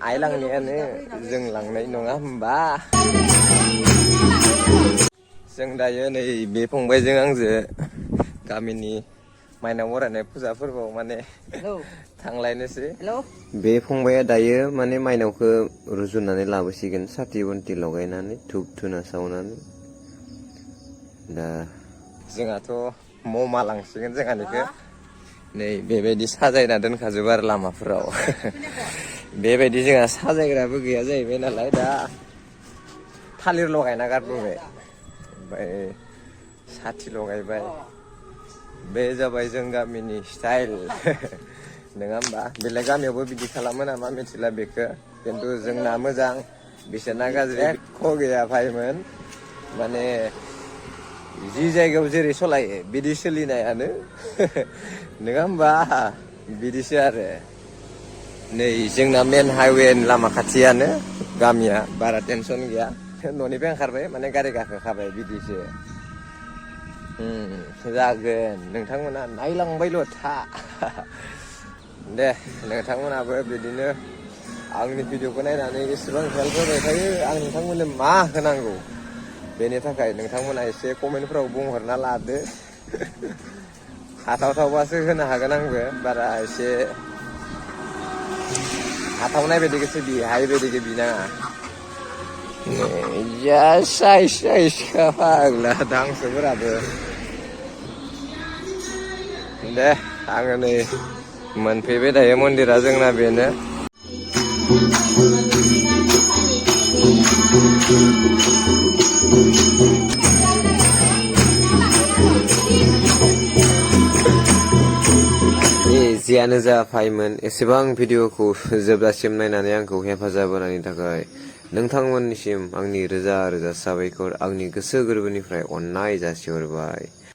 आइ लांनायानो जों लांनाय नङा होमबा जों दायो नै बे फंबायजों आंजों गामिनि माइनाव बरायनाय फुजा फोरबोआव माने थांलायनोसै बे फंबाया दायो माने माइनावखौ रुजुनानै लाबोसिगोन साथि बन्थि लगायनानै धुप धुना सावनानै दा जोंहाथ' ममा लांसिगोन जोंहानिखौ नै बेबायदि साजायना दोनखाजोबो आरो लामाफोराव बेबायदि जोंहा साजायग्राबो गैया जाहैबाय नालाय दा थालिरल' गायना गारबोबाय ओमफ्राय साथि लगायबाय बे जाबाय जों गामिनि स्टाइल नङा होमबा बेलेग गामियावबो बिदि खालामो नामा मिथिला बेखौ खिन्थु जोंना मोजां बिसोरना गाज्रि एख' गैया भाइमोन माने जि जायगायाव जेरै सलायो बिदि सोलिनायानो नङा होमबा बिदिसो आरो नै जोंना मेन हाइवे लामा खाथियानो गामिया बारा टेनसन गैया न'निफ्राय ओंखारबाय माने गारि गाखोखाबाय बिदिसो जागोन नोंथांमोना नायलांबायल' था दे नोंथांमोनाबो बिदिनो आंनि भिडिअखौ नायनानै एसेबां हेल्प होबाय थायो आं नोंथांमोननो मा होनांगौ बेनि थाखाय नोंथांमोना एसे कमेन्टफोराव बुंहरना लादो हाथावथावबासो होनो हागोन आंबो बारा एसे हाथावनाय बायदिखौसो बियो हायि बायदिखौ बिनाङा या साइसखा फाग्ला हांसोफोराबो दे आङो नै मोनफैबाय दायो मन्दिरा जोंना बेनो जियानो जा भाइमोन एसेबां भिडिअखौ जोबजासिम नायनानै आंखौ हेफाजाब होनायनि थाखाय नोंथांमोननिसिम आंनि रोजा रोजा साबायखर आंनि गोसो गोरबोनिफ्राय अननाय जासिहरबाय।